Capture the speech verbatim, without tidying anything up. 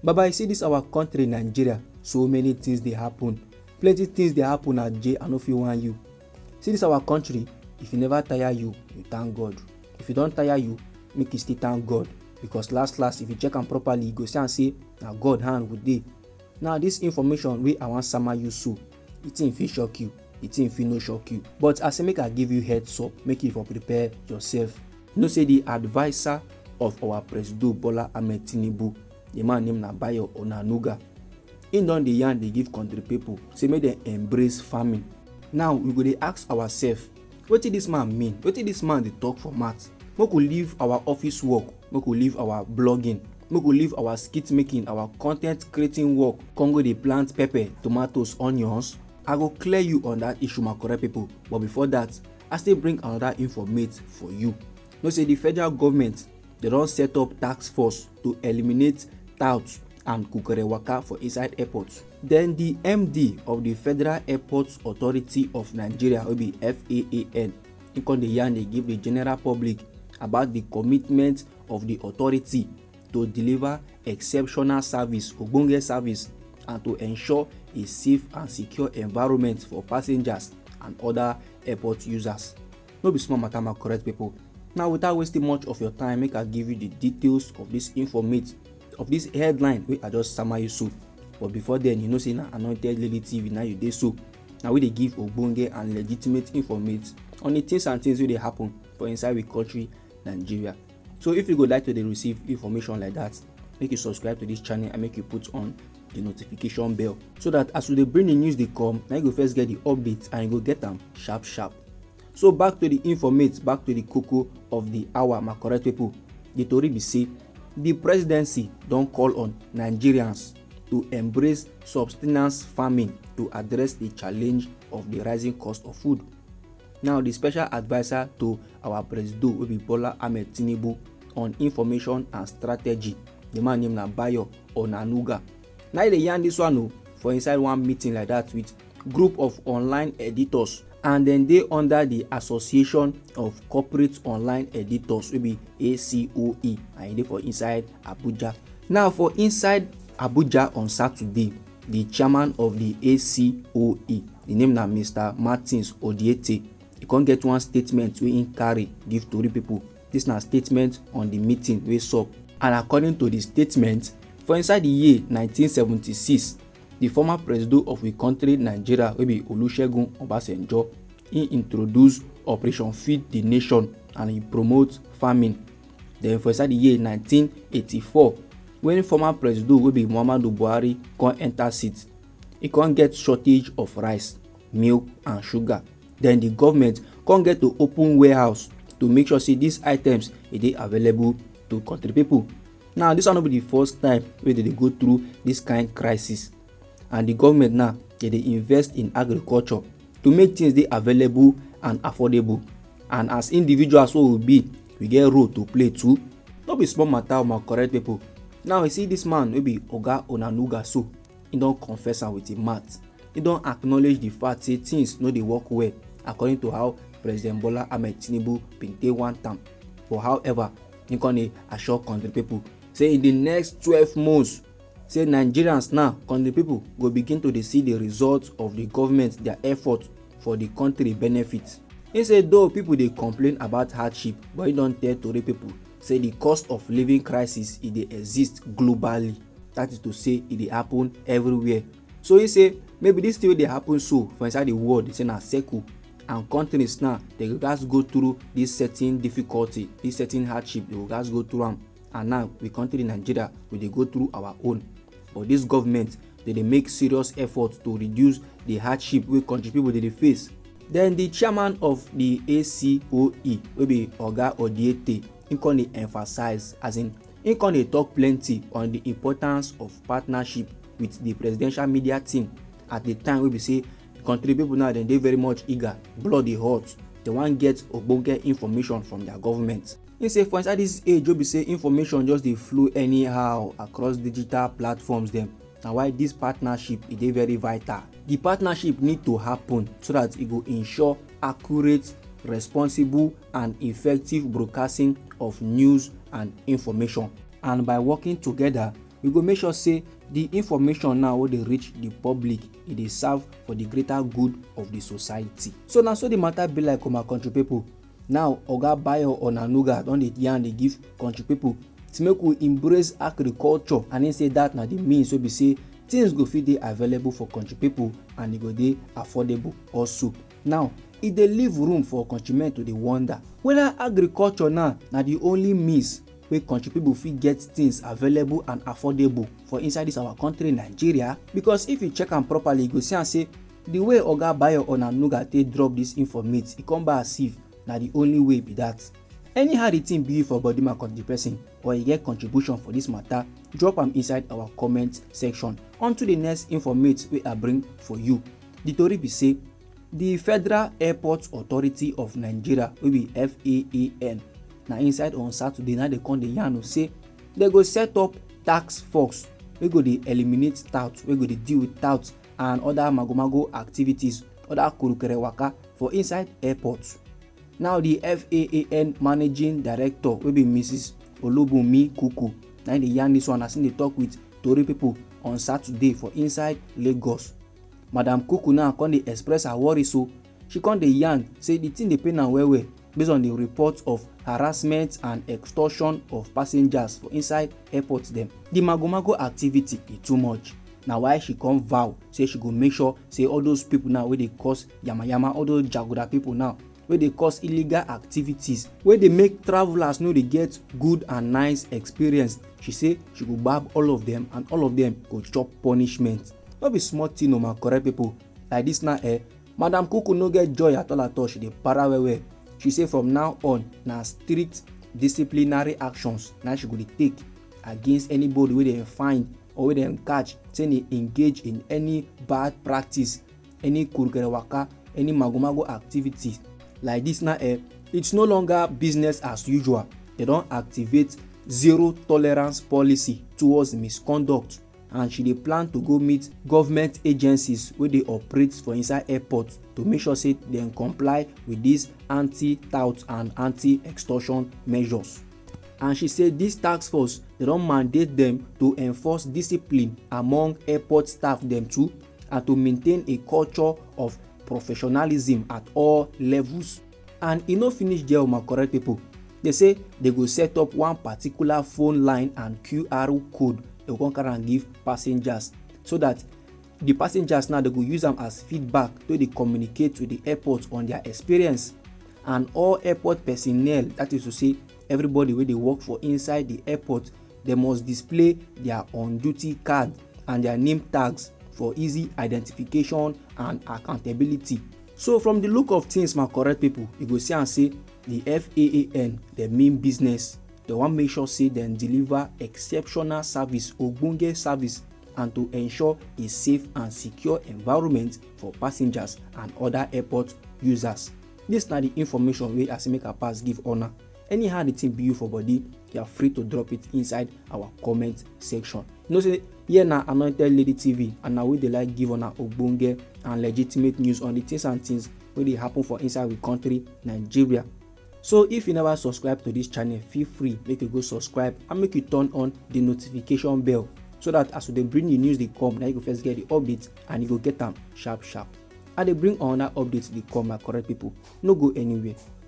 Baba, you see this our country, Nigeria, so many things dey happen. Plenty things dey happen, Aje, I no fit whine you. See this our country, if e never tire you, you thank God. If e don tire you, make you still thank God. Because last last, if you check am properly, you go see am say na God hand we dey. Now, this information wey I wan sama you so, the thing fit shock you, the thing fit no shock you. But I say make I give you heads up, make you for prepare yourself. You know say the adviser of our Presido, Bola Ahmed Tinubu, the man name na Bayo Onanuga. He don dey yarn, dey give country people say make dem embrace farming. Now we go dey ask ourselves, wetin this man mean? Wetin this man dey talk for mouth? Make we leave our office work, make we leave our blogging, make we leave our skit making, our content creating work, come go dey plant pepper, tomatoes, onions? I go clear you on that issue, my correct people. But before that, I still bring another informate for you. Know say the federal government, they don set up task force to eliminate touts and kukere waka for inside airports. Then the M D of the Federal Airports Authority of Nigeria, wey be F A A N, he come dey yarn, dey give the general public about the commitment of the authority to deliver exceptional service, ogbonge service, and to ensure a safe and secure environment for passengers and other airport users. No be small matter, my correct people. Now, without wasting much of your time, make I give you the details of this informate, of this headline wey I just sama you so. But before then, you know say na Anointed Lily T V na you dey so. Na we dey give ogbonge and legitimate informate on the things and things wey dey happen for inside we country, Nigeria. So if you go like to dey receive information like that, make you subscribe to this channel and make you put on the notification bell, so that as we dey bring the news dey come, na you go first get the update and you go get am sharp sharp. So back to the informate, back to the koko of the hour, my correct people. The tori be say the presidency don call on Nigerians to embrace subsistence farming to address the challenge of the rising cost of food. Now, the special adviser to our Presido, wey be Bola Ahmed Tinubu, on information and strategy, the man name na Bayo Onanuga. Now he dey yarn this one o, for inside one meeting like that with group of online editors, and then dey under the Association of Corporate Online Editors, wey be A C O E, and e dey for inside Abuja. Now, for inside Abuja on Saturday, the chairman of the A C O E, the name na Mister Martins Odiete, he come get one statement wey he carry give tori people. This na statement on the meeting wey sup. And according to the statement, for inside the year nineteen seventy-six, the former presido of we country, Nigeria, wey be Olusegun Obasanjo, he introduce Operation Feed the Nation and he promote farming. Then for inside the year nineteen eighty-four, when former presido, wey be Muhammadu Buhari, come enter seat, e come get shortage of rice, milk and sugar. Then the government come get to open warehouse to make sure say these items, e dey available to country people. Now, this one no be the first time wey they dey go through this kind crisis. And the government now, they dey invest in agriculture to make things dey available and affordable. And as individuals wey we be, we get role to play too. No be small matter, my correct people. Now, you see this man wey be Oga Onanuga so, he don confess am with him mouth. He don acknowledge the fact say things no dey work well, according to how President Bola Ahmed Tinubu bin dey want am. But however, he come dey assure country people say in the next twelve months, say Nigerians now, country people, go begin to dey see the results of the government, their effort for the country benefit. He say though people dey complain about hardship, but he don tell tori people say the cost of living crisis, e dey exist globally. That is to say, e dey happen everywhere. So he say maybe this thing wey dey happen so for inside the world, say na circle, and countries now, they go gats go through this certain difficulty, this certain hardship, they go gats go through am. And now, we country Nigeria, we dey go through our own. But this government, they dey make serious effort to reduce the hardship wey country people dey dey face. Then the chairman of the A C O E, wey be Oga Odiete, he come dey emphasize, as in, he come dey talk plenty on the importance of partnership with the presidential media team at the time wey be say country people now, dem dey very much eager, blood dey hot, they wan get ogbonge information from their government. He say for inside this age wey be say information just dey flow anyhow across digital platforms dem, na why this partnership, e dey very vital. The partnership need to happen so that e go ensure accurate, responsible and effective broadcasting of news and information. And by working together, We go make sure say the information now wey dey reach the public, e dey serve for the greater good of the society. So na so the matter be like, my country people. Now Oga Bayo Onanuga don dey yarn dey give country people to make we embrace agriculture, and he say that na the means wey be say things go fit dey available for country people and e go dey affordable also. Now e dey leave room for countrymen to dey wonder whether agriculture now na the only means wey country people fit get things available and affordable for inside this our country Nigeria, because if you check am properly, you go see am say the way Oga Bayo Onanuga take drop this informate, e come by as if na the only way be that. Anyhow the thing be for body, my country person, or you get contribution for this matter, drop am inside our comment section. On to the next informate wey I bring for you. The tori be say the Federal Airport Authority of Nigeria, wey be F A A N, na inside on Saturday na dey come dey yarn say they go set up task force wey go dey eliminate tout, wey go dey deal with tout and other magomago activities, other kurukere waka for inside airport. Now the F A A N managing director, wey be Missus Olubunmi Kuku, na im dey yarn this one as im dey talk with tori people on Saturday for inside Lagos. Madam Kuku now come dey express her worry, so she come dey yarn say the thing dey pain am well well based on the report of harassment and extortion of passengers for inside airport dem. The magomago activity e too much. Na why she come vow say she go make sure say all those people now wey dey cause yamayama, all those jaguda people now wey dey cause illegal activities, wey dey make travellers no dey get good and nice experience, she say she go gbab all of them and all of them go chop punishment. No be small thing o, my correct people. Like this now, eh, Madam Kuku no get joy at all at all. She dey para well well. She say from now on na strict disciplinary actions na she go dey take against anybody wey dem find or wey dem catch say dey engage in any bad practice, any kurukere waka, any magomago activity. Like this now, eh, it's no longer business as usual. They don activate zero tolerance policy towards misconduct, and she dey plan to go meet government agencies wey dey operate for inside airport to make sure say dem comply with these anti-tout and anti-extortion measures. And she say this task force, they don mandate them to enforce discipline among airport staff dem too, and to maintain a culture of professionalism at all levels. And e no finish there o, my correct people. They say they go set up one particular phone line and Q R code they go come carry am give passengers, so that the passengers now they go use am as feedback to dey communicate with the airport on their experience. And all airport personnel, that is to say everybody wey dey work for inside the airport, they must display their on-duty card and their name tags for easy identification and accountability. So from the look of things, my correct people, you go see and say the F A A N, they mean business. They wan make sure say dem deliver exceptional service, ogbonge service, and to ensure a safe and secure environment for passengers and other airport users. This na the information wey I say make I pass give una. Anyhow the thing be you for body, you are free to drop it inside our comment section. You know say here na Anointed Lady T V, and na we dey like give una ogbonge and legitimate news on the things and things wey dey happen for inside we country, Nigeria. So if you never subscribe to this channel, feel free make you go subscribe and make you turn on the notification bell, so that as we dey bring the news dey come, na you go first get the update and you go get am sharp sharp. I dey bring another update dey come, my correct people. No go anywhere.